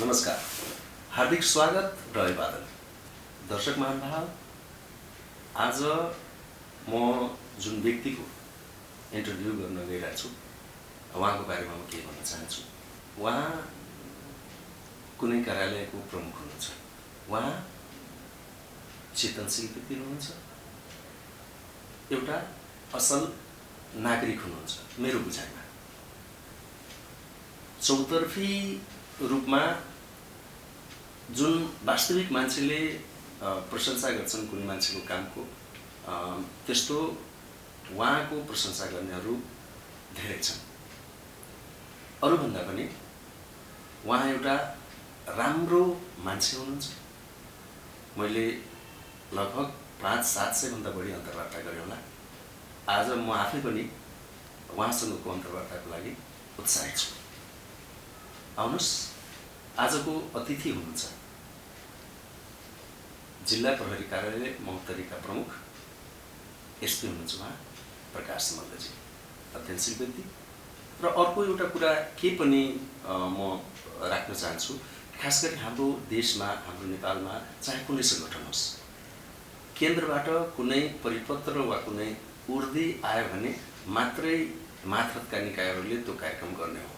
नमस्कार, हार्दिक स्वागत र अभिवादन। दर्शक महानुभाव, आज म जुन व्यक्तिको इन्टरभ्यू गर्न गइरहेको छु उहाँको बारेमा म के भन्न चाहन्छु। उहाँ कुनै कार्यालयको प्रमुख हुनुहुन्छ। उहाँ चेतनशील व्यक्ति हुनुहुन्छ, एउटा असल नागरिक हुनुहुन्छ मेरो बुझाइमा। चौतर्फी रूपमा जुन वास्तविक मान्छेले प्रशंसा गर्छन् कुनै मान्छेको कामको, त्यस्तो उहाँको प्रशंसा गर्नेहरू धेरै छन्। अरूभन्दा पनि उहाँ एउटा राम्रो मान्छे हुनुहुन्छ। मैले लगभग 500-700 भन्दा बढी अन्तर्वार्ता गरेँ होला। आज म आफै पनि उहाँसँगको अन्तर्वार्ताको लागि उत्साहित छु। आउनुहोस्, आजको अतिथि हुनुहुन्छ जिल्ला प्रहरी कार्यालय महोत्तरीका प्रमुख एसपी हुनुहुन्छ उहाँ प्रकाश मल्लजी, अध्ययनशील व्यक्ति। र अर्को एउटा कुरा के पनि म राख्न चाहन्छु, खास गरी हाम्रो देशमा, हाम्रो नेपालमा चाहे कुनै सङ्गठन होस्, केन्द्रबाट कुनै परिपत्र वा कुनै उर्दी आयो भने मात्रै मातहतका निकायहरूले त्यो कार्यक्रम गर्ने हो।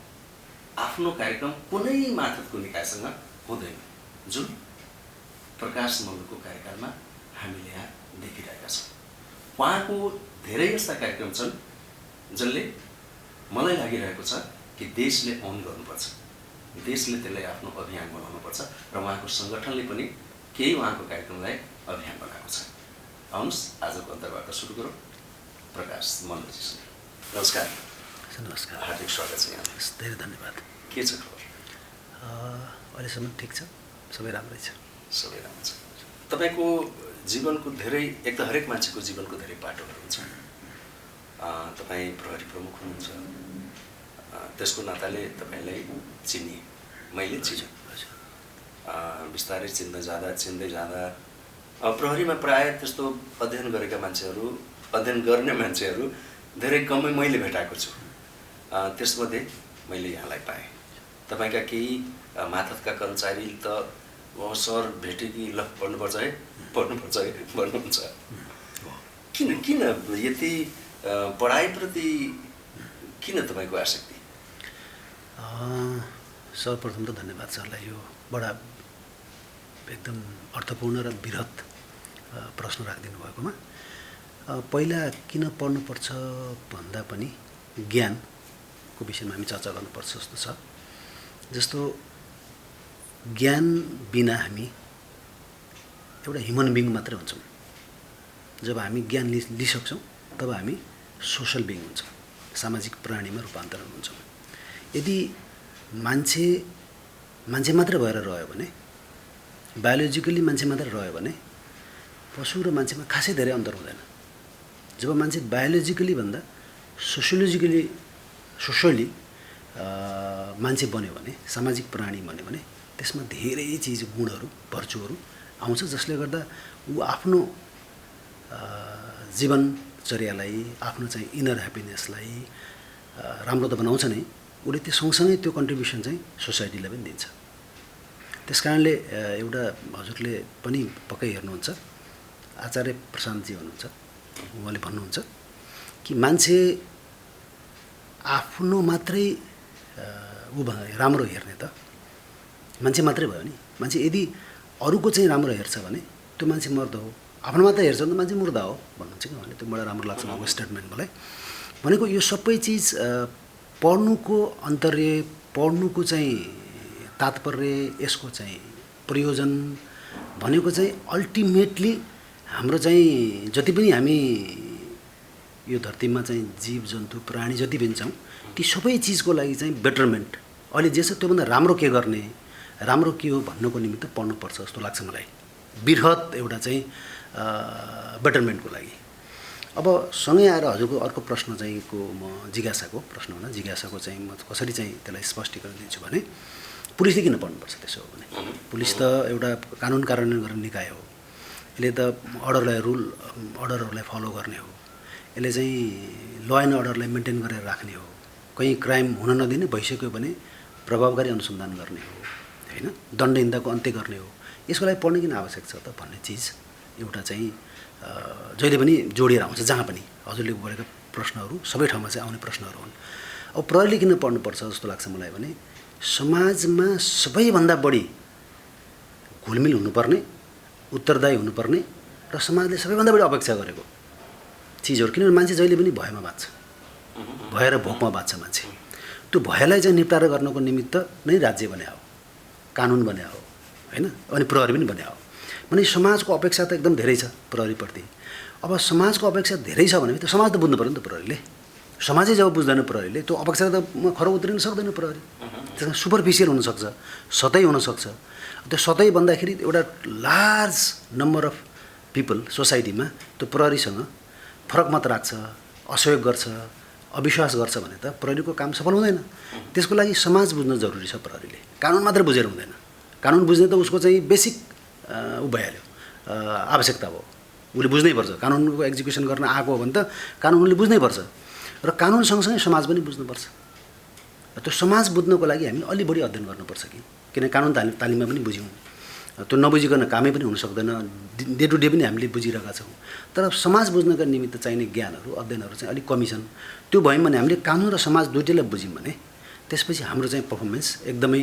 आफ्नो कार्यक्रम कुनै मातहतको निकायसँग हुँदैन, जुन प्रकाश मल्लको कार्यकालमा हामीले यहाँ देखिरहेका छौँ। उहाँको धेरै यस्ता कार्यक्रम छन् जसले मलाई लागिरहेको छ कि देशले अन गर्नुपर्छ, देशले त्यसलाई आफ्नो अभियान बनाउनुपर्छ र उहाँको सङ्गठनले पनि केही उहाँको कार्यक्रमलाई अभियान बनाएको छ। आउनुहोस्, आजको अन्तर्वार्ता सुरु गरौँ प्रकाश मल्लजीसँग। नमस्कार। नमस्कार, हार्दिक स्वागत छ यहाँ। धेरै धन्यवाद। के छ खबर? अहिलेसम्म ठिक छ, सबै राम्रै छ। सबै राम्रो छ। तपाईँको जीवनको धेरै, एक त हरेक मान्छेको जीवनको धेरै बाटोहरू हुन्छन्। तपाईँ प्रहरी प्रमुख हुनुहुन्छ, त्यसको नाताले तपाईँलाई चिनिए, मैले चिने। बिस्तारै चिन्दै जाँदा प्रहरीमा प्रायः त्यस्तो अध्ययन गरेका मान्छेहरू, अध्ययन गर्ने मान्छेहरू धेरै कमै मैले भेटाएको छु। त्यसमध्ये मैले यहाँलाई पाएँ। तपाईँका केही मातहतका कर्मचारी त सर भेटे कि ल पढ्नुपर्छ है भन्नुहुन्छ। किन यति पढाइप्रति किन तपाईँको आसक्ति? सर्वप्रथम त धन्यवाद सरलाई यो बडा एकदम अर्थपूर्ण र बृहत प्रश्न राखिदिनु भएकोमा। पहिला किन पढ्नुपर्छ भन्दा पनि ज्ञानको विषयमा हामी चर्चा गर्नुपर्छ जस्तो छ। जस्तो ज्ञान बिना हामी एउटा ह्युमन बिङ मात्रै हुन्छौँ। जब हामी ज्ञान लिइसक्छौँ तब हामी सोसल बिङ हुन्छौँ, सामाजिक प्राणीमा रूपान्तरण हुन्छौँ। यदि मान्छे मात्रै भएर रह्यो भने, बायोलोजिकली मान्छे मात्रै रह्यो भने पशु र मान्छेमा खासै धेरै अन्तर हुँदैन। जब मान्छे बायोलोजिकली भन्दा सोसियली मान्छे बन्यो भने, सामाजिक प्राणी बन्यो भने त्यसमा धेरै चिज, गुणहरू, भर्चुहरू आउँछ, जसले गर्दा ऊ आफ्नो जीवनचर्यालाई, आफ्नो चाहिँ इनर ह्याप्पिनेसलाई राम्रो त बनाउँछ नै, उसले त्यो सँगसँगै त्यो कन्ट्रिब्युसन चाहिँ सोसाइटीलाई पनि दिन्छ। त्यस कारणले एउटा हजुरले पनि पक्कै हेर्नुहुन्छ, आचार्य प्रशान्तजी हुनुहुन्छ, उहाँले भन्नुहुन्छ कि मान्छे आफ्नो मात्रै राम्रो हेर्ने त मान्छे मात्रै भयो नि। मान्छे यदि अरूको चाहिँ राम्रो हेर्छ भने त्यो मान्छे मर्द हो, आफ्नो मात्रै हेर्छ भने त मान्छे मुर्दा हो भन्नुहुन्छ कि उहाँले। त्यो बडा राम्रो लाग्छ उहाँको स्टेटमेन्ट मलाई। भनेको यो सबै चिज पढ्नुको अन्तर्य, पढ्नुको चाहिँ तात्पर्य, यसको चाहिँ प्रयोजन भनेको चाहिँ अल्टिमेटली हाम्रो चाहिँ जति पनि हामी यो धरतीमा चाहिँ जीव जन्तु प्राणी जति पनि छौँ ती सबै चिजको लागि चाहिँ बेटरमेन्ट, अहिले जे छ त्योभन्दा राम्रो के गर्ने, राम्रो के हो भन्नुको निमित्त पढ्नुपर्छ जस्तो लाग्छ मलाई, बृहत एउटा चाहिँ बेटरमेन्टको लागि। अब सँगै आएर हजुरको अर्को प्रश्न चाहिँ म जिज्ञासाको प्रश्न हुन, जिज्ञासाको चाहिँ म कसरी चाहिँ त्यसलाई स्पष्टीकरण दिन्छु भने, पुलिसले किन पढ्नुपर्छ त्यसो हो भने? पुलिस त एउटा कानुन कार्यान्वयन गर्ने निकाय हो। यसले त अर्डरहरूलाई फलो गर्ने हो। यसले चाहिँ ल एन्ड अर्डरलाई मेन्टेन गरेर राख्ने हो। कहीँ क्राइम हुन नदिने, भइसक्यो भने प्रभावकारी अनुसन्धान गर्ने हो, होइन, दण्डहीनताको अन्त्य गर्ने हो। यसको लागि पढ्न किन आवश्यक छ त भन्ने चिज एउटा चाहिँ जहिले पनि जोडिएर आउँछ। जहाँ पनि हजुरले गरेका प्रश्नहरू सबै ठाउँमा चाहिँ आउने प्रश्नहरू हुन्। अब प्रहरीले किन पढ्नुपर्छ जस्तो लाग्छ मलाई भने समाजमा सबैभन्दा बढी घुलमिल हुनुपर्ने, उत्तरदायी हुनुपर्ने र समाजले सबैभन्दा बढी अपेक्षा गरेको चिजहरू, किनभने मान्छे जहिले पनि भयमा बाँच्छ, भय र भोकमा बाँच्छ मान्छे। त्यो भयलाई चाहिँ निप्टारा गर्नको निमित्त नै राज्य बने हो, कानुन बने हो होइन, अनि प्रहरी पनि बने हो। भने समाजको अपेक्षा त एकदम धेरै छ प्रहरीप्रति। अब समाजको अपेक्षा धेरै छ भने त समाज त बुझ्नु पर्यो नि त प्रहरीले। समाजै जब बुझ्दैन प्रहरीले त्यो अपेक्षा त खरो उत्रिन सक्दैन प्रहरी। त्यसमा सुपरफिसियल हुनसक्छ, सतै हुनसक्छ। त्यो सतै भन्दाखेरि एउटा लार्ज नम्बर अफ पिपल सोसाइटीमा त्यो प्रहरीसँग फरक मत राख्छ, असहयोग गर्छ, अविश्वास गर्छ भने त प्रहरीको काम सफल हुँदैन। त्यसको लागि समाज बुझ्न जरुरी छ। प्रहरीले कानुन मात्र बुझेर हुँदैन। कानुन बुझ्ने त उसको चाहिँ बेसिक भइहाल्यो, आवश्यकता हो। उसले बुझ्नै पर्छ। कानुनको एक्जिक्युसन गर्न आएको हो भने त कानुन उसले बुझ्नै पर्छ र कानुन सँगसँगै समाज पनि बुझ्नुपर्छ। त्यो समाज बुझ्नको लागि हामी अलि बढी अध्ययन गर्नुपर्छ किन कानुन तालिममा पनि बुझ्यौँ, त्यो नबुझिकन कामै पनि हुन सक्दैन। डे टु डे पनि हामीले बुझिरहेका छौँ। तर समाज बुझ्नका निमित्त चाहिने ज्ञानहरू, अध्ययनहरू चाहिँ अलिक कमी छन्। त्यो भयौँ भने हामीले कानुन र समाज दुइटैलाई बुझ्यौँ भने त्यसपछि हाम्रो चाहिँ पर्फर्मेन्स एकदमै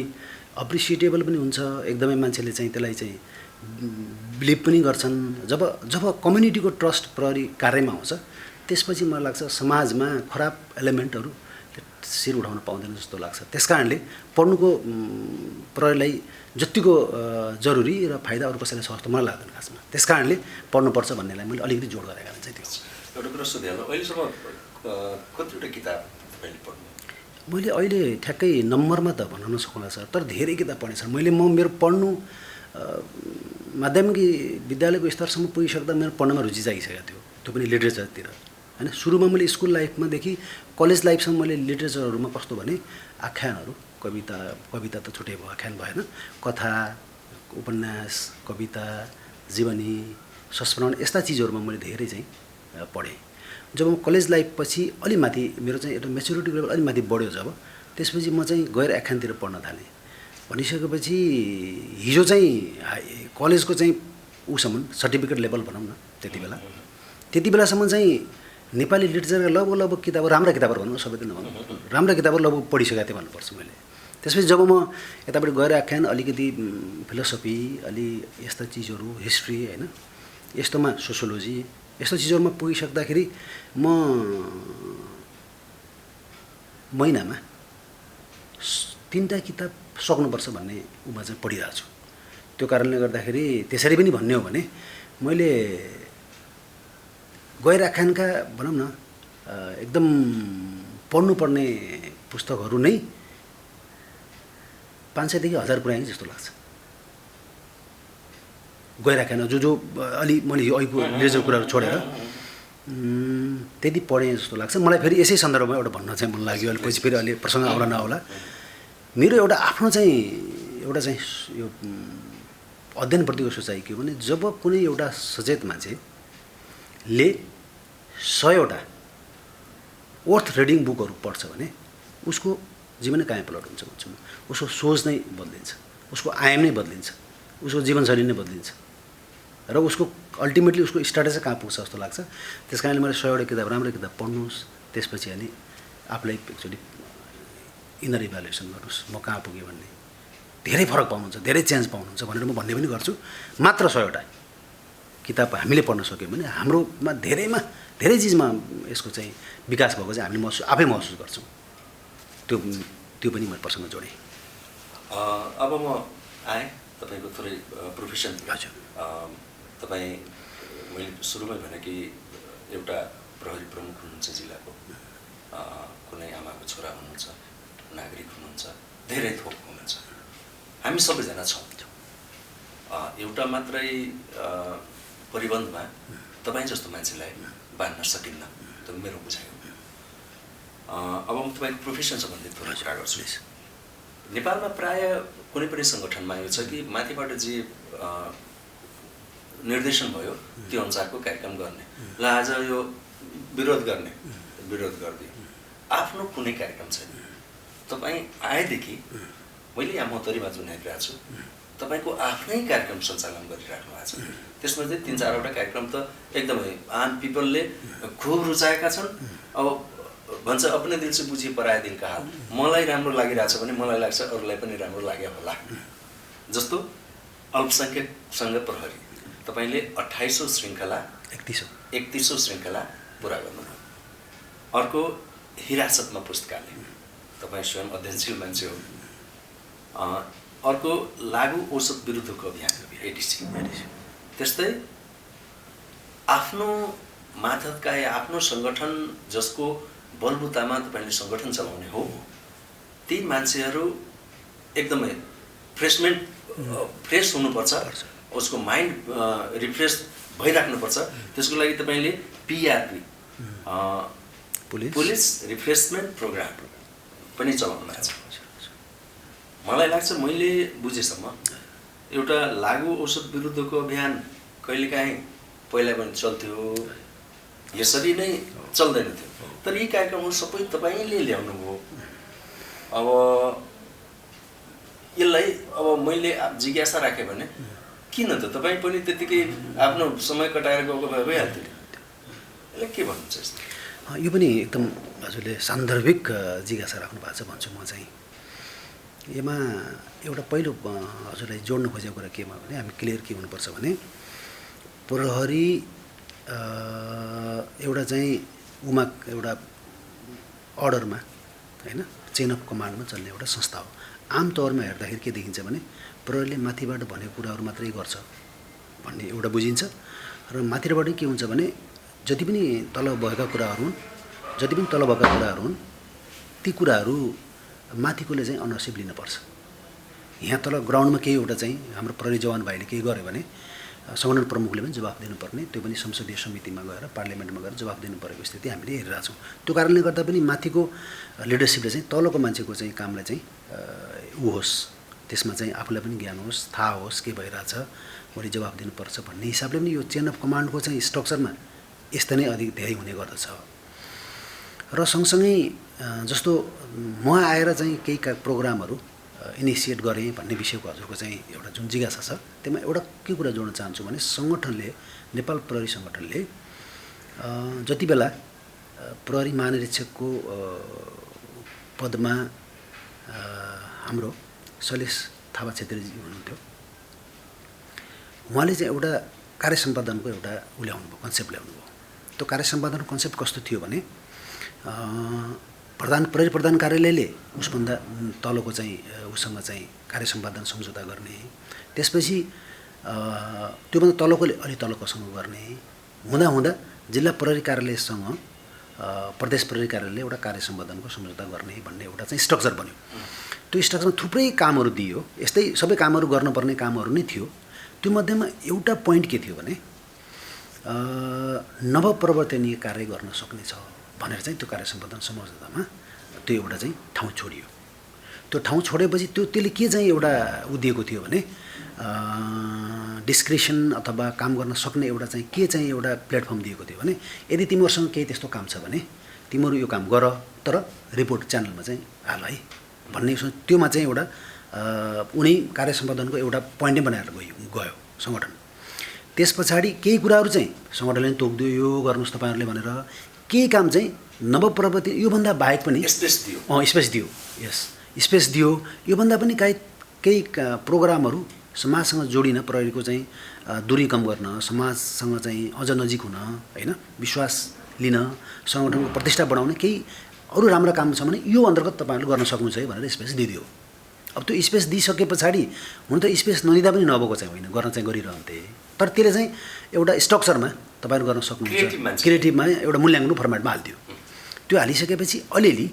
अप्रिसिएटेबल पनि हुन्छ। एकदमै मान्छेले चाहिँ त्यसलाई चाहिँ बिलिभ पनि गर्छन्। जब कम्युनिटीको ट्रस्ट प्रहरी कार्यमा आउँछ त्यसपछि मलाई लाग्छ समाजमा खराब एलिमेन्टहरू शिर उठाउन पाउँदैन जस्तो लाग्छ। त्यसकारणले पढ्नुको प्रहरीलाई जतिको जरुरी र फाइदा अरू कसैलाई छ जस्तो मलाई लाग्दैन खासमा। त्यसकारणले पढ्नुपर्छ भन्नेलाई मैले अलिकति जोड गरेको कारण चाहिँ त्यो एउटा कुरा सोधिहाल्नु, अहिलेसम्म कतिवटा किताब तपाईँले पढ्नु? मैले अहिले ठ्याक्कै नम्बरमा त भन्न नसक्नुला सर, तर धेरै किताब पढेँ सर मैले। मेरो पढ्नु माध्यमिक विद्यालयको स्तरसम्म पुगिसक्दा मेरो पढ्नमा रुचि जागिसकेको थियो, त्यो पनि लिटरेचरतिर होइन। सुरुमा मैले स्कुल लाइफमादेखि कलेज लाइफसम्म मैले लिटरेचरहरूमा कस्तो भने आख्यानहरू, कविता त छुट्टै भयो, आख्यान भएन, कथा, उपन्यास, कविता, जीवनी, संस्मरण, यस्ता चिजहरूमा मैले धेरै चाहिँ पढेँ। जब म कलेज लाइफ पछि अलि माथि मेरो चाहिँ एउटा मेच्युरिटी लेभल अलि माथि बढ्यो जब, त्यसपछि म चाहिँ गएर आख्यानतिर पढ्न थालेँ। भनिसकेपछि हिजो चाहिँ कलेजको चाहिँ उसम्म सर्टिफिकेट लेभल भनौँ न, त्यति बेलासम्म चाहिँ नेपाली लिटरेचरका लगभग किताबहरू, राम्रा किताबहरू भनौँ न, सबै त नभनौँ, राम्रा किताबहरू लगभग पढिसकेको थिएँ भन्नुपर्छ मैले। त्यसपछि जब म यतापट्टि गएर आख्यान, अलिकति फिलोसफी, अलि यस्ता चिजहरू, हिस्ट्री होइन, यस्तोमा सोसियोलोजी, यस्तो चिजहरूमा पुगिसक्दाखेरि म महिनामा 3टा किताब सक्नुपर्छ भन्ने उमा चाहिँ पढिरहेको छु। त्यो कारणले गर्दाखेरि त्यसरी पनि भन्ने हो भने मैले गैर आख्यानका भनौँ न एकदम पढ्नुपर्ने पुस्तकहरू नै 500 देखि 1000 पुऱ्याएँ जस्तो लाग्छ। गैर आख्यान जो अलि मैले यो अहिलेको लिटरेचर कुराहरू छोडेर त्यति पढेँ जस्तो लाग्छ मलाई। फेरि यसै सन्दर्भमा एउटा भन्न चाहिँ मन लाग्यो, अहिले पछि फेरि अलि प्रसङ्ग आउला नआउला। मेरो एउटा आफ्नो चाहिँ यो अध्ययनप्रतिको सोचाइ के हो भने जब कुनै एउटा सचेत मान्छेले 100वटा वर्थ रिडिङ बुकहरू पढ्छ भने उसको जीवन नै काया पलट हुन्छ भन्छु म। उसको सोच नै बदलिन्छ, उसको आयाम नै बदलिन्छ, उसको जीवनशैली नै बदलिन्छ र उसको अल्टिमेटली उसको स्ट्याटस चाहिँ कहाँ पुग्छ जस्तो लाग्छ। त्यस कारणले मैले 100वटा किताब, राम्रो किताब पढ्नुहोस्, त्यसपछि अनि आफूलाई एक्चुअली इनर इभ्यालुएसन गर्नुहोस्, म कहाँ पुगेँ भन्ने। धेरै फरक पाउनुहुन्छ, धेरै चेन्ज पाउनुहुन्छ भनेर म भन्ने पनि गर्छु। मात्र 100वटा किताब हामीले पढ्न सक्यौँ भने हाम्रोमा धेरै चिजमा यसको चाहिँ विकास भएको चाहिँ हामीले आफै महसुस गर्छौँ। त्यो पनि मैले प्रसङ्ग जोडेँ। अब म आएँ तपाईँको थोरै प्रोफेसन। हजुर, तपाईँ मैले सुरुमै भने कि एउटा प्रहरी प्रमुख हुनुहुन्छ जिल्लाको, कुनै आमाको छोरा हुनुहुन्छ, नागरिक हुनुहुन्छ, धेरै थोक हुनुहुन्छ, हामी सबैजना छौँ। एउटा मात्रै परिबन्धमा तपाईँ जस्तो मान्छेलाई बाँध्न सकिन्न, त्यो मेरो बुझाइ हो। अब म तपाईँको प्रोफेसन सम्बन्धित थोरै कुरा गर्छु। नेपालमा प्राय कुनै पनि सङ्गठनमा यो छ कि माथिबाट जे निर्देशन भयो त्यो अनुसारको कार्यक्रम गर्ने, ल आज यो विरोध गरिदियो, आफ्नो कुनै कार्यक्रम छैन। तपाईँ आएदेखि मैले यहाँ महोत्तरीमा जुन आइरहेको छु तपाईँको आफ्नै कार्यक्रम सञ्चालन गरिराख्नु भएको छ। त्यसमा चाहिँ 3-4वटा कार्यक्रम त एकदमै आम पिपलले खुब रुचाएका छन्। अब भन्छ अपने दिल से बुझी पराया दिल का हाल। मलाई राम्रो लागिरहेछ भने मलाई लाग्छ अरूलाई पनि राम्रो लाग्यो होला। जस्तो अल्पसङ्ख्यकसँग प्रहरी तपाईँले 28औं श्रृङ्खला 31औं श्रृङ्खला पुरा गर्नुभयो। अर्को हिरासतमा पुस्तकालय तपाईँ स्वयं अध्ययनशील मान्छे हो। अर्को लागु औषध विरुद्धको अभियान एडिसी। त्यस्तै आफ्नो मातहतका या आफ्नो सङ्गठन जसको बलबुतामा तपाईँले सङ्गठन चलाउने हो ती मान्छेहरू एकदमै फ्रेस हुनुपर्छ, उसको माइन्ड रिफ्रेस भइराख्नुपर्छ। त्यसको लागि तपाईँले PRP पुलिस रिफ्रेसमेन्ट प्रोग्राम पनि चलाउनु भएको छ। मलाई लाग्छ मैले बुझेसम्म एउटा लागु औषध विरुद्धको अभियान कहिलेकाहीँ पहिला पनि चल्थ्यो, यसरी नै चल्दैन थियो। तर यी कार्यक्रमहरू सबै तपाईँले ल्याउनु भयो। अब यसलाई अब मैले जिज्ञासा राखेँ भने किन त तपाईँ पनि त्यतिकै आफ्नो समय कटाएर गएको भए भइहाल्थ्यो। यसलाई के भन्नुहुन्छ यस्तो? यो पनि एकदम हजुरले सान्दर्भिक जिज्ञासा राख्नु भएको छ भन्छु म चाहिँ। यसमा एउटा पहिलो हजुरलाई जोड्न खोजेको कुरा केमा भने हामी क्लियर के हुनुपर्छ भने प्रहरी एउटा चाहिँ उमा एउटा अर्डरमा हैन चेन अफ कमान्डमा चल्ने एउटा संस्था हो। आमतौरमा हेर्दाखेरि के देखिन्छ भने प्रहरीले माथिबाट भनेको कुराहरू मात्रै गर्छ भन्ने एउटा बुझिन्छ र माथिबाट के हुन्छ भने जति पनि तल भएका कुराहरू हुन् ती कुराहरू माथिकोले चाहिँ अनरसिप लिनुपर्छ। यहाँ तल ग्राउन्डमा केही एउटा चाहिँ हाम्रो प्रहरी जवान भाइले केही गर्यो भने सङ्गठन प्रमुखले पनि जवाफ दिनुपर्ने, त्यो पनि संसदीय समितिमा गएर पार्लियामेन्टमा गएर जवाफ दिनु परेको स्थिति हामीले हेरिरहेको छौँ। त्यो कारणले गर्दा पनि माथिको लिडरसिपले चाहिँ तलको मान्छेको चाहिँ कामलाई चाहिँ होस्, त्यसमा चाहिँ आफूलाई पनि ज्ञान होस्, थाहा होस् के भइरहेछ, मैले जवाफ दिनुपर्छ भन्ने हिसाबले पनि यो चेन अफ कमान्डको चाहिँ स्ट्रक्चरमा यस्तो नै अधिक धेरै हुने गर्दछ। र सँगसँगै जस्तो म आएर चाहिँ केही प्रोग्रामहरू इनिसिएट गरेँ भन्ने विषयको हजुरको चाहिँ एउटा जुन जिज्ञासा छ त्यसमा एउटा के कुरा जोड्न चाहन्छु भने सङ्गठनले नेपाल प्रहरी सङ्गठनले जति बेला प्रहरी महानिरीक्षकको पदमा हाम्रो शैलेश थापा छेत्रीजी हुनुहुन्थ्यो, उहाँले चाहिँ एउटा कार्य सम्पादनको एउटा ल्याउनु भयो, कन्सेप्ट ल्याउनु भयो। त्यो कार्य सम्पादनको कन्सेप्ट कस्तो थियो भने प्रहरी प्रधान कार्यालयले उसभन्दा तलको चाहिँ उसँग चाहिँ कार्य सम्पादन सम्झौता गर्ने, त्यसपछि त्योभन्दा तलकोले अलि तलकोसँग गर्ने, हुँदा जिल्ला प्रहरी कार्यालयसँग प्रदेश प्रहरी कार्यालयले एउटा कार्य सम्पादनको सम्झौता गर्ने भन्ने एउटा चाहिँ स्ट्रक्चर बन्यो। त्यो स्ट्रक्चरमा थुप्रै कामहरू दियो, यस्तै सबै कामहरू गर्नुपर्ने कामहरू नै थियो। त्यो मध्येमा एउटा पोइन्ट के थियो भने नवप्रवर्तनीय कार्य गर्न सक्ने छ भनेर चाहिँ त्यो कार्य सम्पादन सम्झौतामा त्यो एउटा चाहिँ ठाउँ छोडियो। त्यो ठाउँ छोडेपछि त्यसले के चाहिँ एउटा दिएको थियो भने डिस्क्रिसन अथवा काम गर्न सक्ने एउटा चाहिँ के चाहिँ एउटा प्लेटफर्म दिएको थियो भने यदि तिमीहरूसँग केही त्यस्तो काम छ भने तिमीहरू यो काम गर, तर रिपोर्ट च्यानलमा चाहिँ हाल है भन्ने त्योमा चाहिँ एउटा उनी कार्य सम्पादनको एउटा पोइन्टै बनाएर गयो सङ्गठन। त्यस पछाडि केही कुराहरू चाहिँ सङ्गठनले तोकिदियो, यो गर्नुहोस् तपाईँहरूले भनेर केही काम चाहिँ नवप्रवर्ती योभन्दा बाहेक पनि स्पेस दियो। यस स्पेस दियो। योभन्दा पनि केही प्रोग्रामहरू समाजसँग जोडिन, प्रहरीको चाहिँ दूरी कम गर्न, समाजसँग चाहिँ अझ नजिक हुन, होइन विश्वास लिन, सङ्गठनको प्रतिष्ठा बढाउन केही अरू राम्रो काम छ भने यो अन्तर्गत तपाईँहरूले गर्न सक्नुहुन्छ है भनेर स्पेस दिइदियो। अब त्यो स्पेस दिइसके पछाडि हुन त स्पेस नदिँदा पनि नभएको चाहिँ होइन, गर्न चाहिँ गरिरहन्थे, तर त्यसले चाहिँ एउटा स्ट्रक्चरमा तपाईँहरू गर्न सक्नुहुन्छ, क्रिएटिभमा एउटा मूल्याङ्कन फर्मेटमा हालिदियो। त्यो हालिसकेपछि अलिअलि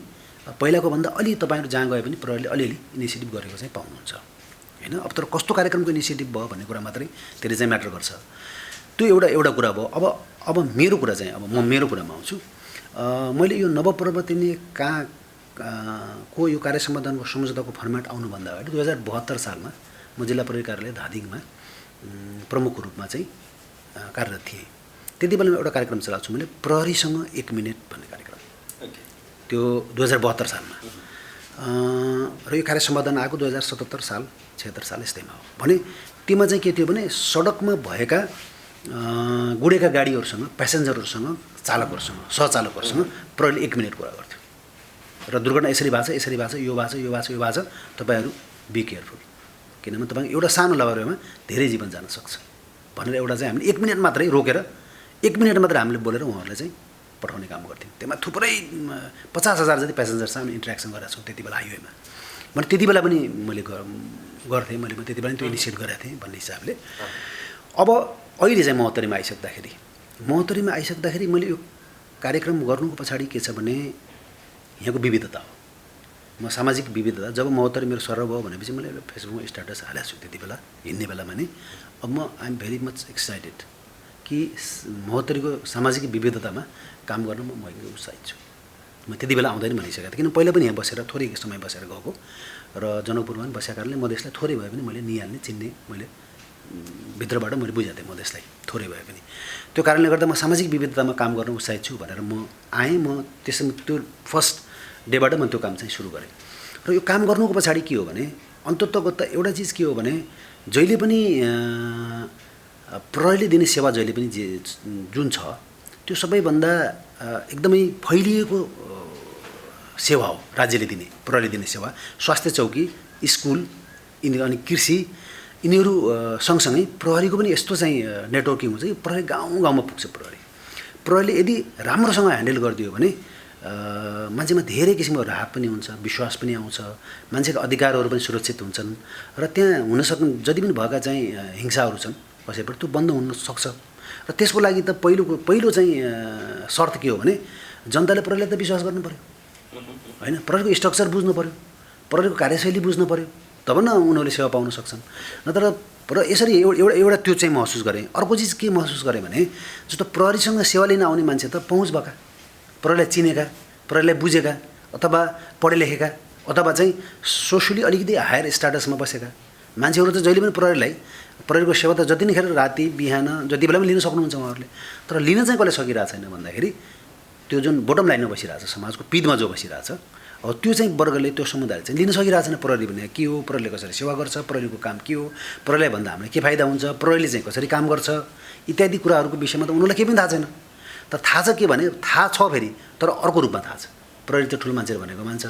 पहिलाको भन्दा अलि तपाईँहरू जहाँ गए पनि प्रहरीले अलिअलि इनिसिएटिभ गरेको चाहिँ पाउनुहुन्छ होइन। अब तर कस्तो कार्यक्रमको इनिसिएटिभ भयो भन्ने कुरा मात्रै त्यसले चाहिँ म्याटर गर्छ। त्यो एउटा कुरा भयो। अब मेरो कुरा चाहिँ अब म मेरो कुरामा आउँछु। मैले यो नवप्रवर्तनीय को यो कार्य सम्पादनको सम्झौताको फर्मेट आउनुभन्दा अगाडि 2072 सालमा म जिल्ला प्रहरी कार्यालय धादिङमा प्रमुख रूपमा चाहिँ कार्यरत थिएँ। त्यति बेला एउटा कार्यक्रम चलाएको छु मैले, प्रहरीसँग 1 मिनेट भन्ने कार्यक्रम। त्यो 2072 सालमा र यो कार्य सम्पादन आएको 2077 साल 76 साल यस्तैमा हो भने तीमा चाहिँ के थियो भने सडकमा भएका गुडेका गाडीहरूसँग प्यासेन्जरहरूसँग चालकहरूसँग सहचालकहरूसँग प्रहरीले 1 मिनट कुरा गर्थ्यो र दुर्घटना यसरी भएको छ यसरी भएको छ यो भएको छ यो भएको छ यो भएको छ तपाईँहरू बी केयरफुल किनभने तपाईँको एउटा सानो लापरवाहीमा धेरै जीवन जान सक्छ भनेर एउटा चाहिँ हामीले 1 मिनट मात्रै रोकेर 1 मिनट मात्रै हामीले बोलेर उहाँहरूलाई चाहिँ पठाउने काम गर्थ्यौँ त्यसमा थुप्रै 50,000 जति प्यासेन्जरसँग इन्ट्रेक्सन गरेका छौँ त्यति बेला हाइवेमा मैले त्यति बेला पनि मैले गर्थेँ मैले त्यति बेला त्यो इनिसिएट गरेको थिएँ भन्ने हिसाबले अब अहिले चाहिँ महोत्तरीमा आइसक्दाखेरि मैले यो कार्यक्रम गर्नुको पछाडि के छ भने यहाँको विविधता हो म सामाजिक विविधता जब महोत्तरी मेरो सरह भयो भनेपछि मैले फेसबुकमा स्ट्याटस हालेको छु त्यति बेला हिँड्ने बेलामा नै अब म I am very much excited कि महोत्तरीको सामाजिक विविधतामा काम गर्न म एकदम उत्साहित छु म त्यति बेला आउँदैन भनिसकेको थिएँ किन पहिला पनि यहाँ बसेर थोरै समय बसेर गएको र जनकपुरमा पनि बसेका कारणले मधेसलाई थोरै भए पनि मैले निहाल्ने चिन्ने मैले भित्रबाट मैले बुझाएको थिएँ मधेसलाई थोरै भए पनि त्यो कारणले गर्दा म सामाजिक विविधतामा काम गर्न उत्साहित छु भनेर म आएँ म त्यसमा त्यो फर्स्ट डेबाट म त्यो काम चाहिँ सुरु गरेँ र यो काम गर्नुको पछाडि के हो भने अन्ततगत एउटा चिज के हो भने जहिले पनि प्रहरीले दिने सेवा जहिले पनि जुन छ त्यो सबैभन्दा एकदमै फैलिएको सेवा हो राज्यले दिने प्रहरीले दिने सेवा स्वास्थ्य चौकी स्कुल अनि कृषि यिनीहरू सँगसँगै प्रहरीको पनि यस्तो चाहिँ नेटवर्किङ हुन्छ कि प्रहरी गाउँ गाउँमा पुग्छ प्रहरीले यदि राम्रोसँग ह्यान्डल गरिदियो भने मान्छेमा धेरै किसिमको राहत पनि हुन्छ विश्वास पनि आउँछ मान्छेका अधिकारहरू पनि सुरक्षित हुन्छन् र त्यहाँ हुन सक्ने जति पनि भएका चाहिँ हिंसाहरू छन् कसैबाट त्यो बन्द हुन सक्छ र त्यसको लागि त पहिलो चाहिँ शर्त के हो भने जनताले प्रहरीलाई त विश्वास गर्नु पर्यो हैन प्रहरीको स्ट्रक्चर बुझ्नु पर्यो प्रहरीको कार्यशैली बुझ्नु पर्यो तब न उनीहरूले सेवा पाउन सक्छन् नत्र यसरी एउटा त्यो चाहिँ महसुस गरेँ अर्को चिज के महसुस गरेँ भने जस्तो प्रहरीसँग सेवा लिन आउने मान्छे त पहुँच भएका प्रहरीलाई चिनेका प्रहरीलाई बुझेका अथवा पढे लेखेका अथवा चाहिँ सोसियली अलिकति हायर स्ट्याटसमा बसेका मान्छेहरू त जहिले पनि प्रहरीको सेवा त जति नै खेर राति बिहान जति बेला पनि लिन सक्नुहुन्छ उहाँहरूले तर लिन चाहिँ कसले सकिरहेको छैन भन्दाखेरि त्यो जुन बोटम लाइनमा बसिरहेछ समाजको पिडमा जो बसिरहेछ अब त्यो चाहिँ वर्गले त्यो समुदायले चाहिँ लिन सकिरहेको छैन प्रहरी भने के हो प्रहरीले कसरी सेवा गर्छ प्रहरीको काम के हो प्रहरीलाई भन्दा हामीलाई के फाइदा हुन्छ प्रहरीले चाहिँ कसरी काम गर्छ इत्यादि कुराहरूको विषयमा त उनीहरूलाई केही पनि थाहा छैन तर थाहा छ के भने थाहा छ फेरि तर अर्को रूपमा थाहा छ प्रहरी त ठुलो मान्छेहरू भनेको मान्छ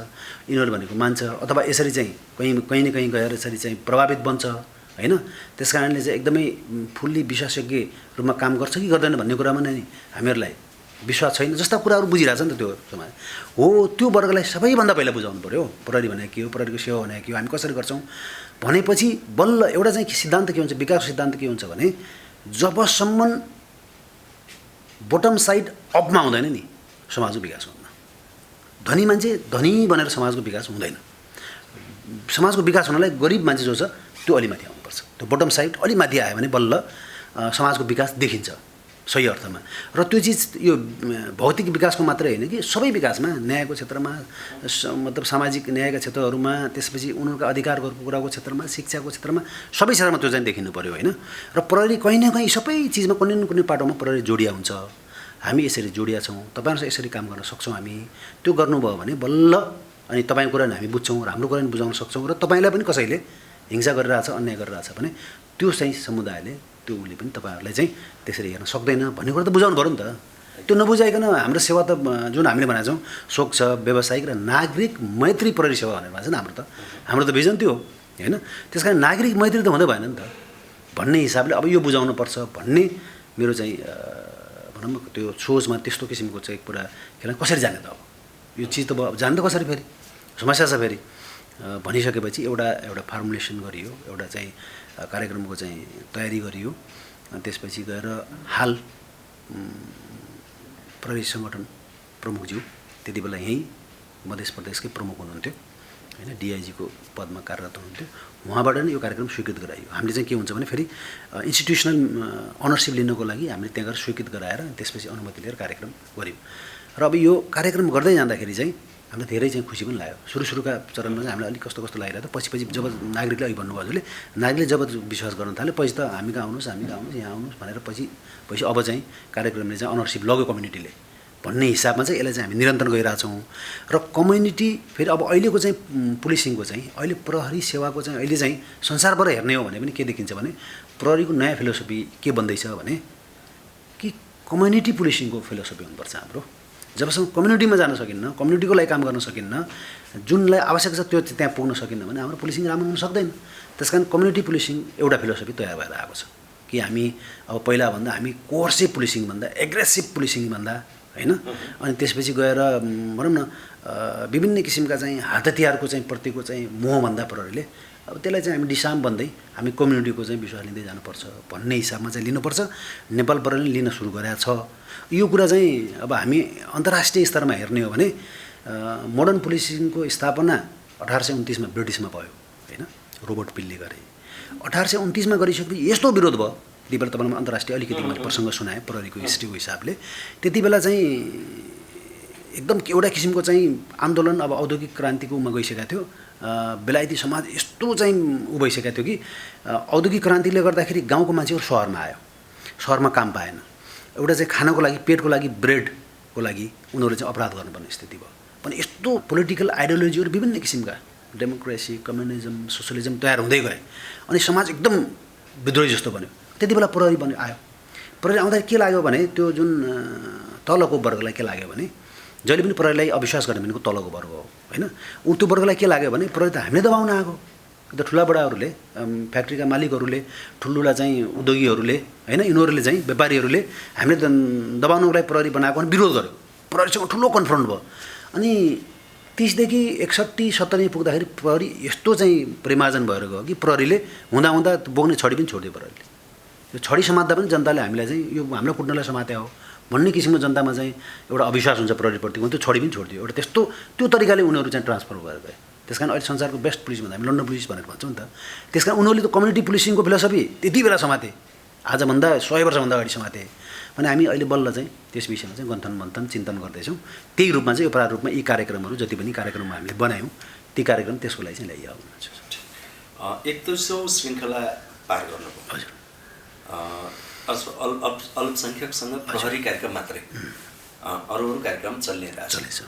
यिनीहरू भनेको मान्छ अथवा यसरी चाहिँ कहीँ न कहीँ गएर यसरी चाहिँ प्रभावित बन्छ हैन त्यस कारणले चाहिँ एकदमै फुल्ली विशेषज्ञ रूपमा काम गर्छ कि गर्दैन भन्ने कुरामा नै हामीहरूलाई विश्वास छैन जस्ता कुराहरू बुझिरहेछ नि त त्यो समाज हो त्यो वर्गलाई सबैभन्दा पहिला बुझाउनु पर्यो प्रहरी भनेको के हो प्रहरीको सेवा भनेको के हो हामी कसरी गर्छौँ भनेपछि बल्ल एउटा चाहिँ सिद्धान्त के हुन्छ विकासको सिद्धान्त के हुन्छ भने जबसम्म बोटम साइड अपमा हुँदैन नि समाजको विकास हुँदैन धनी मान्छे धनी बनेर समाजको विकास हुँदैन समाजको विकास हुनलाई गरिब मान्छे जो छ त्यो अलि माथि आउनुपर्छ त्यो बोटम साइड अलि माथि आयो भने बल्ल समाजको विकास देखिन्छ सही अर्थमा र त्यो चिज यो भौतिक विकासको मात्रै होइन कि सबै विकासमा न्यायको क्षेत्रमा मतलब सामाजिक न्यायका क्षेत्रहरूमा त्यसपछि उनीहरूका अधिकारहरूको कुराको क्षेत्रमा शिक्षाको क्षेत्रमा सबै क्षेत्रमा त्यो चाहिँ देखिनु पर्यो होइन र प्रहरी कहीँ न कहीँ सबै चिजमा कुनै न कुनै पाटोमा प्रहरी जोडिया हुन्छ हामी यसरी जोडिया छौँ तपाईँहरूसँग यसरी काम गर्न सक्छौँ हामी त्यो गर्नुभयो भने बल्ल अनि तपाईँको कुरा हामी बुझ्छौँ हाम्रो कुरा पनि बुझाउन सक्छौँ र तपाईँलाई पनि कसैले हिंसा गरिरहेछ अन्याय गरिरहेछ भने त्यो चाहिँ समुदायले त्यो उसले पनि तपाईँहरूलाई चाहिँ त्यसरी हेर्न सक्दैन भन्ने कुरा त बुझाउनु पऱ्यो नि त त्यो नबुझाइकन हाम्रो सेवा त जुन हामीले भनेको छौँ स्वच्छ व्यावसायिक र नागरिक मैत्री प्रहरी सेवा भनेर भन्छ नि हाम्रो त भिजन त्यो हो होइन त्यस कारण नागरिक मैत्री त हुँदै भएन नि त भन्ने हिसाबले अब यो बुझाउनुपर्छ भन्ने मेरो चाहिँ भनौँ न त्यो सोचमा त्यस्तो किसिमको चाहिँ कुरा खेल कसरी जाने त अब यो चिज त जाने त कसरी फेरि समस्या छ फेरि भनिसकेपछि एउटा फर्मुलेसन गरियो एउटा चाहिँ कार्यक्रमको चाहिँ तयारी गरियो अनि त्यसपछि गएर हाल प्रहरी सङ्गठन प्रमुखज्यू त्यति बेला यहीँ मध्य प्रदेशकै प्रमुख हुनुहुन्थ्यो होइन डिआइजीको पदमा कार्यरत हुनुहुन्थ्यो उहाँबाट नै यो कार्यक्रम स्वीकृत गराइयो हामीले चाहिँ के हुन्छ भने फेरि इन्स्टिट्युसनल अनरसिप लिनको लागि हामीले त्यहाँ गएर स्वीकृत गराएर त्यसपछि अनुमति लिएर कार्यक्रम गऱ्यौँ र अब यो कार्यक्रम गर्दै जाँदाखेरि चाहिँ हामीलाई धेरै चाहिँ खुसी पनि लाग्यो सुरुका चरणमा चाहिँ हामीलाई अलिक कस्तो लागिरहेको थियो पछि जब नागरिकले अघि भन्नुभयो हजुरले नागरिकले जब विश्वास गर्न थाल्यो पछि त हामी कहाँ आउनुहोस् यहाँ आउनुहोस् भनेर पछि अब चाहिँ कार्यक्रमले चाहिँ अनरसिप लग्यो कम्युनिटीले भन्ने हिसाबमा चाहिँ यसलाई चाहिँ हामी निरन्तर गइरहेछौँ। र कम्युनिटी फेरि अब अहिलेको चाहिँ पुलिसिङको चाहिँ अहिले प्रहरी सेवाको चाहिँ अहिले चाहिँ संसारबाट हेर्ने हो भने पनि के देखिन्छ भने प्रहरीको नयाँ फिलोसफी के बन्दैछ भने कि कम्युनिटी पुलिसिङको फिलोसफी हुनुपर्छ हाम्रो। जबसम्म कम्युनिटीमा जान सकिन्न, कम्युनिटीको लागि काम गर्न सकिन्न, जुनलाई आवश्यक छ त्यो त्यहाँ पुग्न सकिन्न भने हाम्रो पुलिसिङ राम्रो हुन सक्दैन। त्यस कारण कम्युनिटी पुलिसिङ एउटा फिलोसफी तयार भएर आएको छ कि हामी अब पहिलाभन्दा हामी कोर्सिभ पुलिसिङभन्दा एग्रेसिभ पुलिसिङभन्दा होइन, अनि त्यसपछि गएर भनौँ न विभिन्न किसिमका चाहिँ हात हतियारको चाहिँ प्रतिको चाहिँ मोहभन्दा प्रहरीले अब त्यसलाई चाहिँ हामी डिसाम भन्दै हामी कम्युनिटीको चाहिँ विश्वास लिँदै जानुपर्छ भन्ने हिसाबमा चाहिँ लिनुपर्छ। नेपाल प्रहरीले लिन सुरु गरेको छ। यो कुरा चाहिँ अब हामी अन्तर्राष्ट्रिय स्तरमा हेर्ने हो भने मोडर्न पुलिसिङको स्थापना 1829मा ब्रिटिसमा भयो होइन, रोबर्ट पिलले गरे। 1829मा गरिसकेपछि यस्तो विरोध भयो, त्यति बेला तपाईँलाई अन्तर्राष्ट्रिय अलिकति मैले प्रसङ्ग सुनाएँ प्रहरीको हिस्ट्रीको हिसाबले। त्यति बेला चाहिँ एकदम एउटा किसिमको चाहिँ आन्दोलन अब औद्योगिक क्रान्तिकोमा गइसकेको थियो। बेलायती समाज यस्तो चाहिँ उ भइसकेको थियो कि औद्योगिक क्रान्तिले गर्दाखेरि गाउँको मान्छेहरू सहरमा आयो, सहरमा काम पाएन। एउटा चाहिँ खानको लागि पेटको लागि ब्रेडको लागि उनीहरूले चाहिँ अपराध गर्नुपर्ने स्थिति भयो। पनि यस्तो पोलिटिकल आइडियोलोजीहरू विभिन्न किसिमका डेमोक्रेसी, कम्युनिजम, सोसलिजम तयार हुँदै गए अनि समाज एकदम विद्रोही जस्तो बन्यो। त्यति बेला प्रहरी पनि आयो। प्रहरी आउँदाखेरि के लाग्यो भने त्यो जुन तलको वर्गलाई के लाग्यो भने जहिले पनि प्रहरीलाई अविश्वास गर्ने भनेको तलको वर्ग हो होइन। त्यो वर्गलाई के लाग्यो भने प्रहरी त हामीले दबाउन आएको, त ठुला बडाहरूले, फ्याक्ट्रीका मालिकहरूले, ठुल्ठुला चाहिँ उद्योगीहरूले होइन, यिनीहरूले चाहिँ व्यापारीहरूले हामीले दबाउनको लागि प्रहरी बनाएको भने विरोध गर्यो। प्रहरीसँग ठुलो कन्फ्रन्ट भयो। अनि 30देखि 61, 70 पुग्दाखेरि प्रहरी यस्तो चाहिँ परिमार्जन भएर गयो कि प्रहरीले हुँदा हुँदा बोक्ने छडी पनि छोडिदियो प्रहरीले। यो छडी समात्दा पनि जनताले हामीलाई चाहिँ यो हाम्रो कुट्नलाई समात्या हो भन्ने किसिमको जनतामा चाहिँ एउटा अविश्वास हुन्छ प्रहरीप्रतिको, त्यो छडी पनि छोडिदियो। एउटा त्यस्तो त्यो तरिकाले उनीहरू चाहिँ ट्रान्सफर भएर गए। त्यस कारण अहिले संसारको बेस्ट पुलिस भन्दा हामी लन्डन पुलिस भनेर भन्छौँ नि त। त्यस कारण उनीहरूले त कम्युनिटी पुलिसिङको फिलोसफी त्यति बेला समाते, आजभन्दा 100 वर्षभन्दा अगाडि समाते भने हामी अहिले बल्ल चाहिँ त्यस विषयमा चाहिँ गन्थन मन्थन चिन्तन गर्दैछौँ। त्यही रूपमा चाहिँ यो प्रारूपमा यी कार्यक्रमहरू जति पनि कार्यक्रममा हामीले बनायौँ ती कार्यक्रम त्यसको लागि चाहिँ ल्याइयो। 31औं श्रृङ्खला पार गर्नुभयो। हजुर। अल्पसङ्ख्यकसँग प्रहरी कार्यक्रम मात्रै, अरू कार्यक्रम चलिरहेको छ।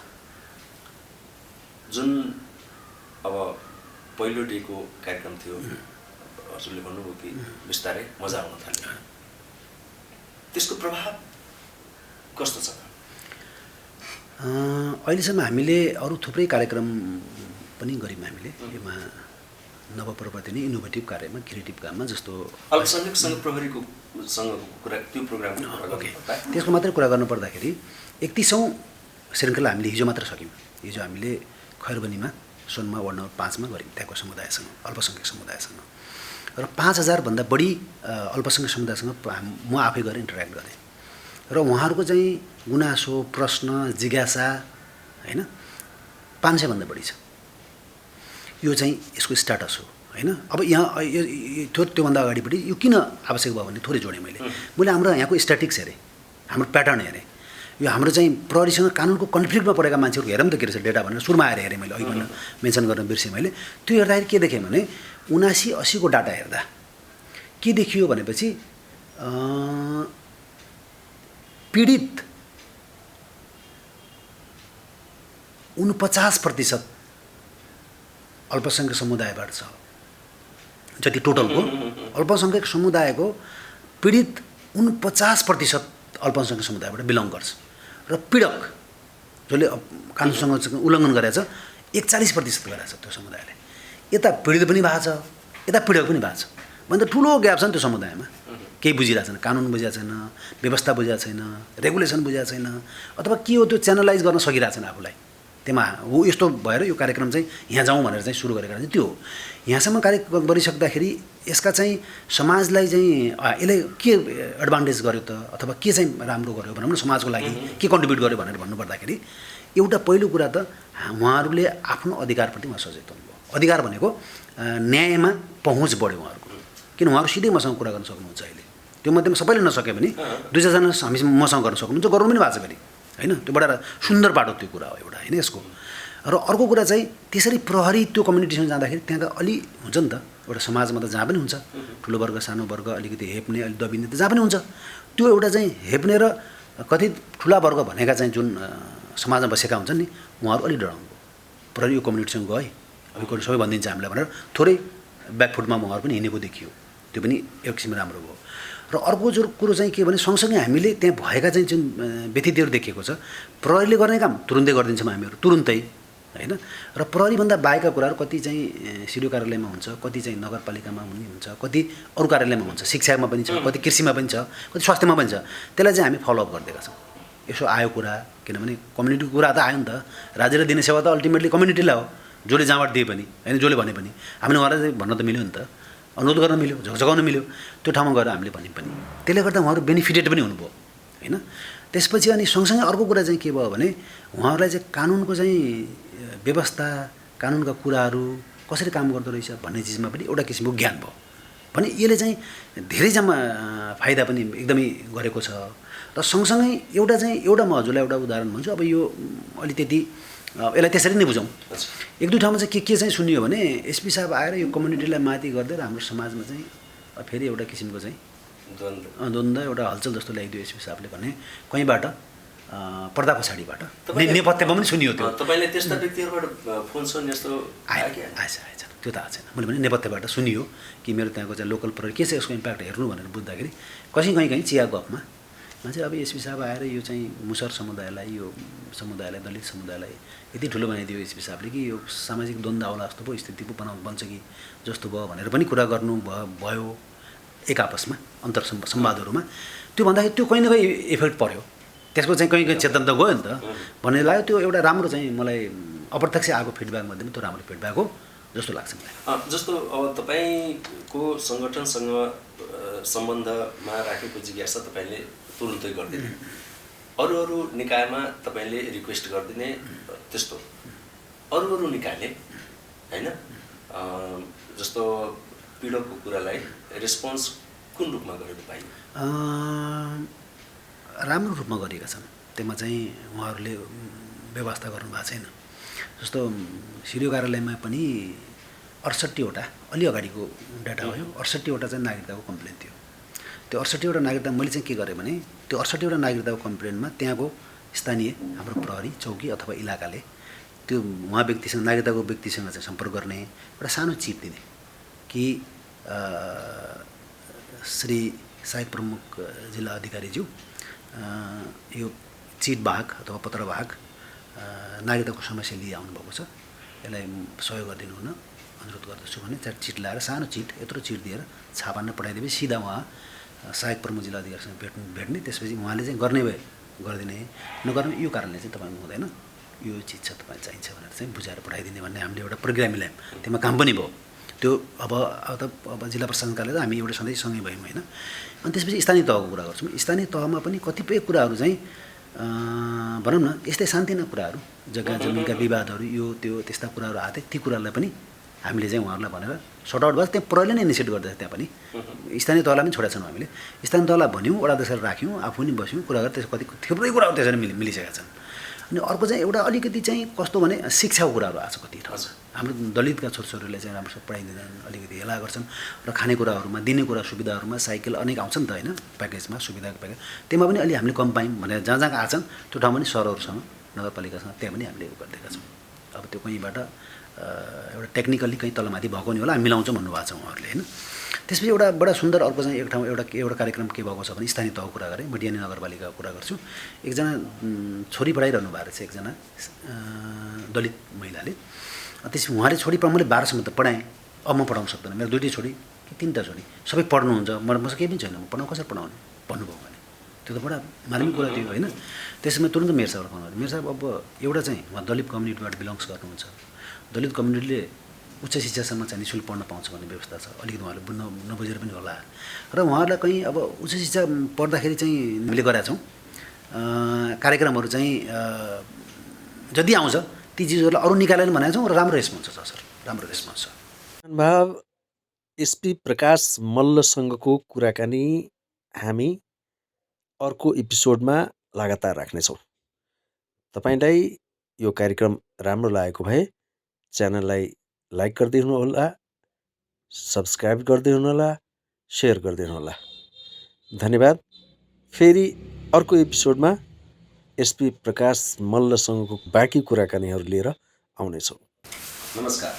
जुन अब पहिलो डेको कार्यक्रम थियो, हजुरले भन्नुभयो कि बिस्तारै मजा आउन थाल्यो, त्यसको प्रभाव कस्तो छ? अहिलेसम्म हामीले अरू थुप्रै कार्यक्रम पनि गऱ्यौँ हामीले यसमा, नवप्रवर्तनीय इनोभेटिभ कार्यमा, क्रिएटिभ काममा, जस्तो अल्पसङ्ख्यकसँग प्रहरीको कुरा त्यो प्रोग्राम त्यसको मात्रै कुरा गर्नुपर्दाखेरि 31औं श्रृङ्खला हामीले हिजो मात्र सक्यौँ। हिजो हामीले खैरबनीमा सोनमा वार्ड नम्बर 5 मा गऱ्यौँ, त्यहाँको समुदायसँग, अल्पसङ्ख्यक समुदायसँग। र 5000 भन्दा बढी अल्पसङ्ख्यक समुदायसँग म आफै गएर इन्टरेक्ट गरेँ र उहाँहरूको चाहिँ गुनासो, प्रश्न, जिज्ञासा होइन 500 भन्दा बढी छ। यो चाहिँ यसको स्ट्याटस हो होइन। अब यहाँ त्योभन्दा अगाडिपट्टि यो किन आवश्यक भयो भने थोरै जोडेँ मैले हाम्रो यहाँको स्ट्याटिक्स हेरेँ, हाम्रो प्याटर्न हेरेँ। यो हाम्रो चाहिँ प्रहरीसँग कानुनको कन्फ्लिक्टमा परेका मान्छेहरू हेरौँ त के रहेछ डेटा भनेर सुरुमा आएर हेरेँ मैले, अघि मेन्सन गर्न बिर्सेँ मैले। त्यो हेर्दाखेरि के देखेँ भने 79-80 को डाटा हेर्दा के देखियो भनेपछि पीडित 49% अल्पसङ्ख्यक समुदायबाट छ। जति टोटलको अल्पसङ्ख्यक समुदायको पीडित 49% अल्पसङ्ख्यक समुदायबाट बिलङ गर्छ र पीडक जसले कानुनसँग उल्लङ्घन गरेछ 41% गरेछ त्यो समुदायले। यता पीडित पनि भएको छ, यता पीडक पनि भएको छ भने त ठुलो ग्याप छ नि त्यो समुदायमा। केही बुझिरहेको छैन, कानुन बुझिरहेको छैन, व्यवस्था बुझिरहेको छैन, रेगुलेसन बुझिरहेको छैन, अथवा के हो त्यो च्यानलाइज गर्न सकिरहेको छैन आफूलाई। त्यसमा हो यस्तो भएर यो कार्यक्रम चाहिँ यहाँ जाउँ भनेर चाहिँ सुरु गरेको चाहिँ त्यो हो। यहाँसम्म कार्यक्रम गरिसक्दाखेरि यसका चाहिँ समाजलाई चाहिँ यसले के एडभान्टेज गर्यो त, अथवा के चाहिँ राम्रो गर्यो भनौँ न, समाजको लागि के कन्ट्रिब्युट गर्यो भनेर भन्नुपर्दाखेरि एउटा पहिलो कुरा त उहाँहरूले आफ्नो अधिकारप्रति उहाँ सचेत हुनुभयो। अधिकार भनेको न्यायमा पहुँच बढ्यो उहाँहरूको, किन उहाँहरू सिधै मसँग कुरा गर्न सक्नुहुन्छ। अहिले त्यो मध्येमा सबैले नसके पनि 2-4 जना हामी मसँग गर्न सक्नुहुन्छ, गर्नु पनि भएको छ फेरि होइन। त्यो बडा सुन्दर बाटो त्यो कुरा हो एउटा होइन यसको। र अर्को कुरा चाहिँ त्यसरी प्रहरी त्यो कम्युनिटीसँग जाँदाखेरि त्यहाँका अलि हुन्छ नि त, एउटा समाजमा त जहाँ पनि हुन्छ, ठुलो वर्ग सानो वर्ग, अलिकति हेप्ने अलि दबिने त जहाँ पनि हुन्छ। त्यो एउटा चाहिँ हेप्ने र कति ठुला वर्ग भनेका चाहिँ जुन समाजमा बसेका हुन्छन् नि उहाँहरू अलिक डराउनु भयो प्रहरी यो कम्युनिटीसँग गए अब यो सबै भनिदिन्छ हामीलाई भनेर थोरै ब्याकफुटमा उहाँहरू पनि हिँडेको देखियो त्यो पनि एक किसिमले राम्रो भयो र अर्को जो कुरो चाहिँ के भने सँगसँगै हामीले त्यहाँ भएका चाहिँ जुन व्यतिथिहरू देखिएको छ प्रहरीले गर्ने काम तुरुन्तै गरिदिन्छौँ हामीहरू तुरुन्तै होइन र प्रहरीभन्दा बाहेकका कुराहरू कति चाहिँ सिडिओ कार्यालयमा हुन्छ कति चाहिँ नगरपालिकामा पनि हुन्छ कति अरू कार्यालयमा हुन्छ शिक्षामा पनि छ कति कृषिमा पनि छ कति स्वास्थ्यमा पनि छ त्यसलाई चाहिँ हामी फलोअप गरिदिएका छौँ यसो आयो कुरा किनभने कम्युनिटीको कुरा त आयो नि त राज्यले दिने सेवा त अल्टिमेटली कम्युनिटीलाई हो जसले जहाँबाट दिए पनि होइन जसले भने पनि हामीले उहाँलाई चाहिँ भन्न त मिल्यो नि त अनुरोध गर्न मिल्यो झकझकाउन मिल्यो त्यो ठाउँमा गएर हामीले भन्यौँ पनि त्यसले गर्दा उहाँहरू बेनिफिटेड पनि हुनुभयो होइन त्यसपछि अनि सँगसँगै अर्को कुरा चाहिँ के भयो भने उहाँहरूलाई चाहिँ कानुनको चाहिँ व्यवस्था कानुनका कुराहरू कसरी काम गर्दो रहेछ भन्ने चिजमा पनि एउटा किसिमको ज्ञान भयो भने यसले चाहिँ धेरै फाइदा पनि एकदमै गरेको छ र सँगसँगै एउटा म हजुरलाई एउटा उदाहरण भन्छु अब यो अलि त्यति यसलाई त्यसरी नै बुझौँ एक दुई ठाउँमा चाहिँ के चाहिँ सुनियो भने एसपी साहब आएर यो कम्युनिटीलाई माथि गर्दै र हाम्रो समाजमा चाहिँ फेरि एउटा किसिमको चाहिँ द्वन्द्व एउटा हलचल जस्तो ल्याइदियो एसपी साहबले भने कहीँबाट पर्दा पछाडिबाट नेपथ्यमा पनि सुनियो त्यो तपाईँले त्यस्ता व्यक्तिहरूबाट फोन सुन यस्तो आएछ त्यो त आएको छैन मैले भने नेपथ्यबाट सुनियो कि मेरो त्यहाँको चाहिँ लोकल प्रहरी के छ यसको इम्प्याक्ट हेर्नु भनेर बुझ्दाखेरि कहीँ चिया गफमा मान्छे अब एसपी साहब आएर यो चाहिँ मुसर समुदायलाई यो समुदायलाई दलित समुदायलाई यति ठुलो बनाइदियो एसपी साहबले कि यो सामाजिक द्वन्द्व आउला जस्तो पो स्थिति पो बन्छ कि जस्तो भयो भनेर पनि कुरा गर्नु भयो एक आपसमा अन्तर संवादहरूमा त्यो भन्दाखेरि त्यो कहीँ न कहीँ इफेक्ट पर्यो त्यसको चाहिँ कहीँ चेतन त गयो नि त भन्ने लाग्यो त्यो एउटा राम्रो चाहिँ मलाई अप्रत्यक्ष आएको फिडब्याकमध्ये पनि त्यो राम्रो फिडब्याक हो जस्तो लाग्छ मलाई जस्तो अब तपाईँको सङ्गठनसँग सम्बन्धमा राखेको जिज्ञासा तपाईँले तुरुन्तै गरिदिने अरू निकायमा तपाईँले रिक्वेस्ट गरिदिने त्यस्तो अरू निकायले होइन जस्तो पीडकको कुरालाई रेस्पोन्स कुन रूपमा गरेको पाइयो राम्रो रूपमा गरेका छन् त्यसमा चाहिँ उहाँहरूले व्यवस्था गर्नुभएको छैन जस्तो सिडिओ कार्यालयमा पनि 68वटा अलि अगाडिको डाटा हो 68वटा चाहिँ नागरिकताको कम्प्लेन थियो त्यो 68वटा नागरिकता मैले चाहिँ के गरेँ भने त्यो 68वटा नागरिकताको कम्प्लेनमा त्यहाँको स्थानीय हाम्रो प्रहरी चौकी अथवा इलाकाले त्यो उहाँ व्यक्तिसँग नागरिकताको व्यक्तिसँग चाहिँ सम्पर्क गर्ने एउटा सानो चिट दिने कि श्री सहायक प्रमुख जिल्ला अधिकारीज्यू यो चिट भाग अथवा पत्रभाग नागरिकताको समस्या लिएर आउनुभएको छ यसलाई सहयोग गरिदिनु हुन अनुरोध गर्दछु भने चाहिँ चिट ल्याएर सानो चिट यत्रो चिट दिएर छापान्न पठाइदिए सिधा उहाँ सहायक प्रमुख जिल्ला अधिकारीसँग भेट्ने त्यसपछि उहाँले चाहिँ गर्ने भए गरिदिने नगर्ने यो कारणले चाहिँ तपाईँको हुँदैन यो चिज छ तपाईँ चाहिन्छ भनेर चाहिँ बुझाएर पठाइदिने भन्ने हामीले एउटा प्रोग्राम मिलायौँ त्यसमा काम पनि भयो त्यो अब जिल्ला प्रशासन कार्यालय त हामी एउटा सधैँ सँगै भयौँ होइन अनि त्यसपछि स्थानीय तहको कुरा गर्छौँ स्थानीय तहमा पनि कतिपय कुराहरू चाहिँ भनौँ न यस्तै सान्तिना कुराहरू जग्गा जमिनका विवादहरू यो त्यो त्यस्ता कुराहरू आए ती कुराहरूलाई पनि हामीले चाहिँ उहाँहरूलाई भनेर सर्ट आउट भएर त्यहाँ प्रहरीले नै इनिसिएट गर्दैछ त्यहाँ पनि स्थानीय तहलाई पनि छोडेका छौँ हामीले स्थानीय तहलाई भन्यौँ वडा अध्यक्षलाई राख्यौँ आफू पनि बस्यौँ कुरा गरेर त्यसको कति थुप्रै कुराहरू त्यसरी मिलिसकेका छन् अनि अर्को चाहिँ एउटा अलिकति चाहिँ कस्तो भने शिक्षाको कुराहरू आएको छ कति ठाउँ हाम्रो दलितका छोराछोरीले चाहिँ राम्रोसँग पढाइदिँदैन अलिकति हेला गर्छन् र खानेकुराहरूमा दिने कुरा सुविधाहरूमा साइकल अनेक आउँछ नि त होइन प्याकेजमा सुविधाको प्याकेज त्यसमा पनि अलि हामीले कम पायौँ भनेर जहाँ जहाँ आछन् त्यो ठाउँमा पनि सहरहरूसँग नगरपालिकासँग त्यहाँ पनि हामीले गरिदिएका छौँ अब त्यो कहीँबाट एउटा टेक्निकल्ली कहीँ तलमाथि भएको नि होला हामी मिलाउँछौँ भन्नुभएको छ उहाँहरूले होइन त्यसपछि एउटा बडा सुन्दर अर्को चाहिँ एक ठाउँ एउटा कार्यक्रम के भएको छ भने स्थानीय तहको कुरा गरेँ मटियानी नगरपालिकाको कुरा गर्छु एकजना छोरी पढाइरहनु भएको रहेछ एकजना दलित महिलाले त्यसपछि उहाँले छोरी मैले 12सम्म त पढाएँ अब म पढाउन सक्दैन मेरो 2टी छोरी कि 3टा छोरी सबै पढ्नुहुन्छ मसँग केही पनि छैन म पढाउनु कसरी पढाउने भन्नुभयो भने त्यो त बडा मार्मिक कुरा थियो होइन त्यसमा तुरन्त मेरो साहबलाई फोन गरेँ मेरो साहब अब एउटा चाहिँ उहाँ दलित कम्युनिटीबाट बिलोङ्स गर्नुहुन्छ दलित कम्युनिटीले उच्च शिक्षासम्म चाहिँ निःशुल्क पढ्न पाउँछ भन्ने व्यवस्था छ अलिकति उहाँहरूले नबुझेर पनि होला र उहाँहरूलाई कहीँ अब उच्च शिक्षा पढ्दाखेरि चाहिँ हामीले गरेका छौँ कार्यक्रमहरू चाहिँ जति आउँछ ती चिजहरूलाई अरू निकालेर भनेका छौँ र राम्रो रेस्पोन्स छ सर राम्रो रेस्पोन्स छ भाव एसपी प्रकाश मल्लसँगको कुराकानी हामी अर्को एपिसोडमा लगातार राख्नेछौँ। तपाईँलाई यो कार्यक्रम राम्रो लागेको भए च्यानललाई लाइक गरिदिनुहोला, सब्सक्राइब गरिदिनुहोला, सेयर गरिदिनुहोला। धन्यवाद। फेरि अर्को एपिसोडमा एसपी प्रकाश मल्लसँगको बाँकी कुराकानीहरू लिएर आउनेछौँ। नमस्कार।